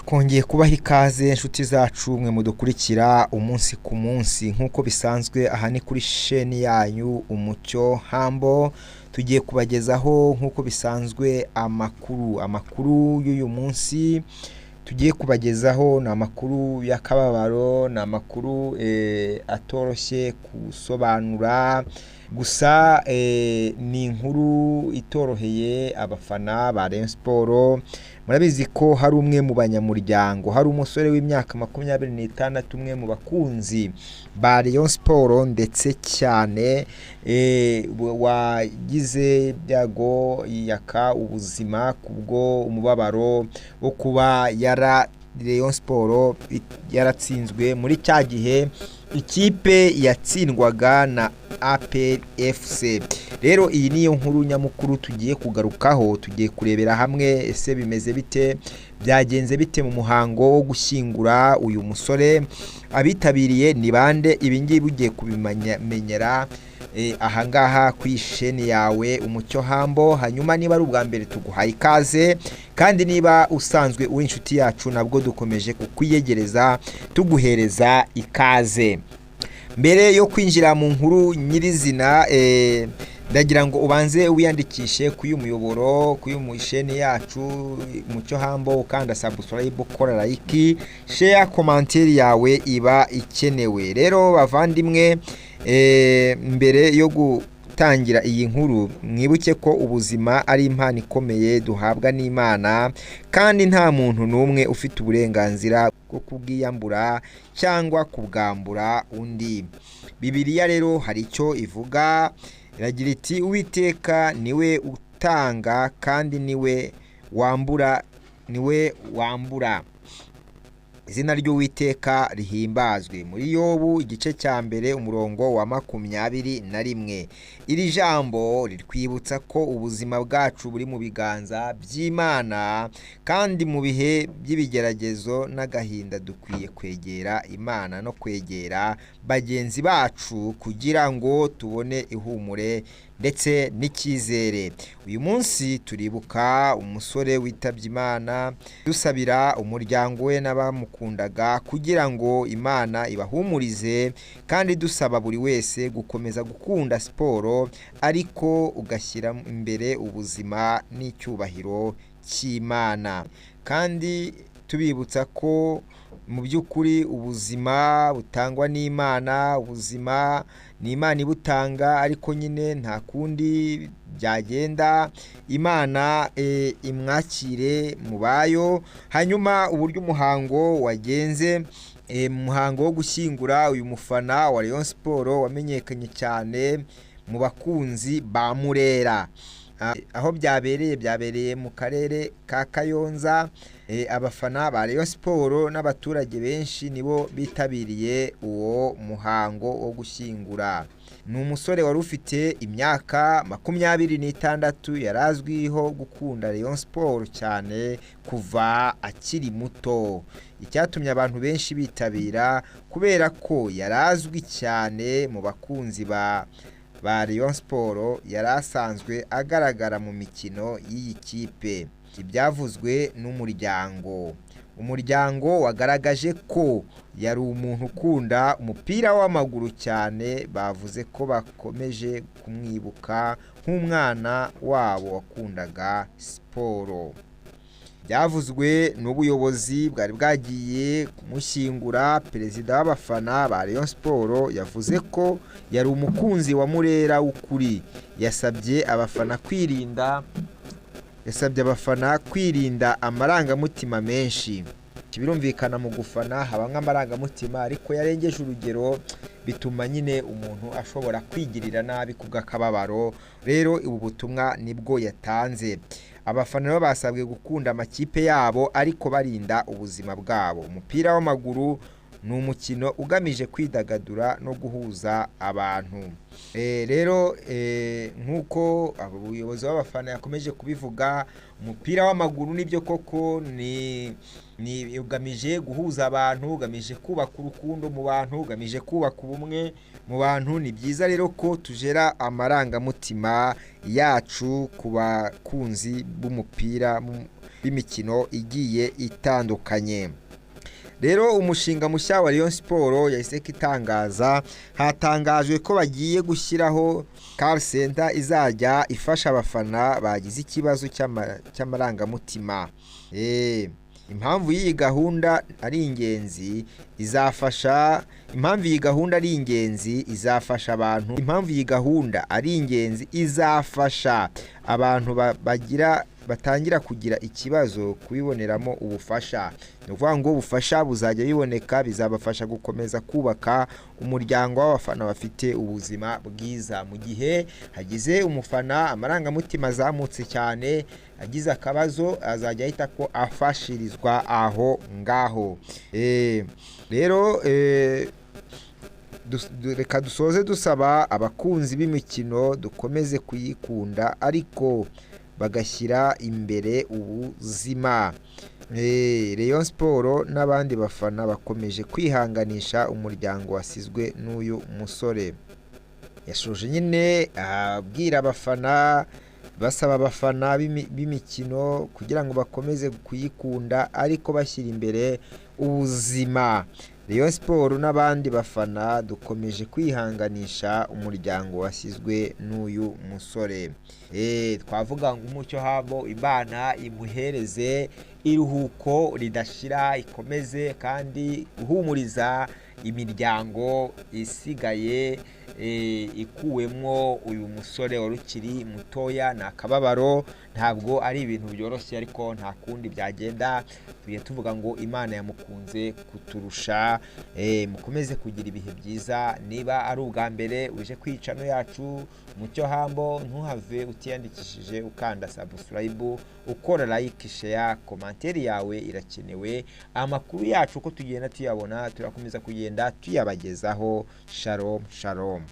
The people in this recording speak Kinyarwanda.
Twongeye kubaha ikaze inshuti zacu mwe mudukurikira umunsi ku munsi. Nk'uko bisanzwe, aha ni kuri sheni yanyu Umucyo Hambo. Tugiye kubagezaho nk'uko bisanzwe amakuru y'uyu munsi. Tugiye kubagezaho ni amakuru y'akababaro, ni amakuru atoroshye gusobanura. Gusa ni inkuru itoroheye abafana ba Rayon Sports. Murabizi ko hari umwe mu banyamuryango, hari umusore w'imyaka 26, umwe mu bakunzi ba Rayon Sports ndetse cyane, wagize ibyago yaka ubuzima kubwo umubabaro wo kuba yara Rayon Sports yaratsinzwe muri cya gihe ikipe yatsindwaga na APR FC. Rero iyi niyo nkuru nyamukuru tugiye kugarukaho. Tugiye kurebera hamwe ese bimeze bite, byagenze bite mu muhango wo gushyingura uyu musore, abitabiriye ni bande? Ibi ngibi ugiye kubimenyera ahangaha ku isheni yawe Umucyo Hambo. Hanyuma niba ari ubwa mbere, tuguhaye ikaze, kandi niba usanzwe uri inshuti yacu, nabwo dukomeje kukwiyegereza tuguhereza ikaze. Mbere yo kwinjira mu nkuru nyirizina, ndagira ngo ubanze wiyandikishe kuri uyu muyoboro, kuri uyu sheni yacu Umucyo Hambo, ukanda subscribe, ukora like, share, commentaire yawe iba ikenewe. Rero bavandimwe, mbere yo gutangira iyi nkuru, mwibuke ko ubuzima ari impano ikomeye duhabwa n'Imana, kandi nta muntu n'umwe ufite uburenganzira bwo kubwiyambura cyangwa kubwambura undi. Bibiliya rero hari icyo ivuga, iragira iti: "Uwiteka niwe utanga kandi niwe wambura, niwe wambura, izina ry'Uwiteka rihimbazwe." Muri Yobu igice cya 1 umurongo wa 21. Iri jambo ritwibutsa ko ubuzima bwacu buri mu biganza by'Imana, kandi mu bihe by'ibigeragezo n'agahinda dukwiye kwegera Imana no kwegera bagenzi bacu kugira ngo tubone ihumure ndetse n'icyizere. Uyu munsi turibuka umusore witabye Imana, dusabira umuryango we n'abamukundaga kugira ngo Imana ibahumurize, kandi dusaba buri wese gukomeza gukunda siporo ariko ugashyira imbere ubuzima n'icyubahiro cy'Imana. Kandi tubibutsa ko mu by'ukuri ubuzima butangwa n'Imana, ubuzima ni Imana ibutanga, ariko nyine nta kundi byagenda. Imana imwakire mu bayo. Hanyuma uburyo umuhango wagenze, mu muhango wo gushyingura uyu mufana wa Rayon Sports wamenyekanye cyane mu bakunzi ba Murera, aho byabereye, byabereye mu karere ka Kayonza. Abafana ba Rayon Sports n'abaturage benshi nibo bitabiriye uwo muhango wo gushyingura. Ni umusore wari ufite imyaka 26, yari azwiho gukunda Rayon Sports cyane kuva akiri muto. Icyatumye abantu benshi bitabira kubera ko yari azwi cyane mu bakunzi ba Rayon Sports, yari asanzwe agaragara mu mikino y'iyi kipe. Ibyavuzwe n'umuryango: umuryango wagaragaje ko yari umuntu ukunda umupira w'amaguru cyane. Bavuze ko bakomeje kumwibuka nk'umwana wabo wakundaga siporo. Byavuzwe n'ubuyobozi bwari bwagiye kumushyingura: perezida w'abafana ba Rayon Sports yavuze ko yari umukunzi wa Murera w'ukuri. Yasabye abafana kwirinda amarangamutima menshi. Birumvikana, mu gufana haba nk'amarangamutima, ariko yarengeje urugero bituma nyine umuntu ashobora kwigirira nabi ku bw'akababaro. Rero ubu butumwa nibwo yatanze. Abafana nabo basabwe gukunda amakipe yabo ariko barinda ubuzima bwabo. Umupira w'amaguru ni umukino ugamije kwidagadura no guhuza abantu. Rero nk'uko ubuyobozi bw'abafana yakomeje kubivuga, umupira w'amaguru nibyo koko ni ugamije guhuza abantu, ugamije kubaka urukundo mu bantu, ugamije kubaka ubumwe mu bantu. Ni byiza rero ko tujera amarangamutima yacu ku bakunzi b'umupira. b'imikino igiye itandukanye. Rero umushinga mushya wa Rayon Sport yahise itangaza, hatangajwe ko bagiye gushyiraho call center izajya ifasha abafana bagize ikibazo cy'amarangamutima. Impamvu y'iyi gahunda ari ingenzi izafasha impamvu iyi gahunda ari ingenzi izafasha abantu impamvu iyi gahunda ari ingenzi izafasha abantu bagira batangira kugira ikibazo kubiboneramo ubufasha. Ni ukuvuga ngo ubufasha buzajya biboneka, bizabafasha gukomeza kubaka umuryango w'abafana bafite ubuzima bwiza. Mu gihe hagize umufana amarangamutima azamutse cyane, agize akabazo, azajya ahita ko afashirizwa aho ngaho. Rero reka dusoze dusaba abakunzi b'imikino dukomeze kuyikunda, ariko bagashyira imbere ubuzima. Rayon Sport n'abandi bafana bakomeje kwihanganisha umuryango wasizwe n'uyu musore. Yashoje nyine abwira abafana, basaba abafana b'imikino kugira ngo bakomeze kuyikunda, ariko bashyira imbere ubuzima. Rayon Sport n'abandi bafana dukomeje kwihanganisha umuryango wasizwe n'uyu musore. Twavuga ngo Umucyo Habo, Imana imuhereze iruhuko ridashira, ikomeze kandi guhumuriza imiryango isigaye ikuwemwo uyu musore wari ukiri mutoya. Ni akababaro, ntabwo ari ibintu byoroshye, ariko nta kundi byagenda. Tugiye tuvuga ngo Imana yamukunze kuturusha. Mukomeze kugira ibihe byiza. Niba ari ubwa mbere uje kwicano yacu Mucyo Hambo, ntuhave utiyandikishije ukanda subscribe, ukora like, share, commentaire yawe irakenewe. Amakuru yacu uko tugenda tuyabona turakomeza kugenda tuyabagezaho. Shalom shalom.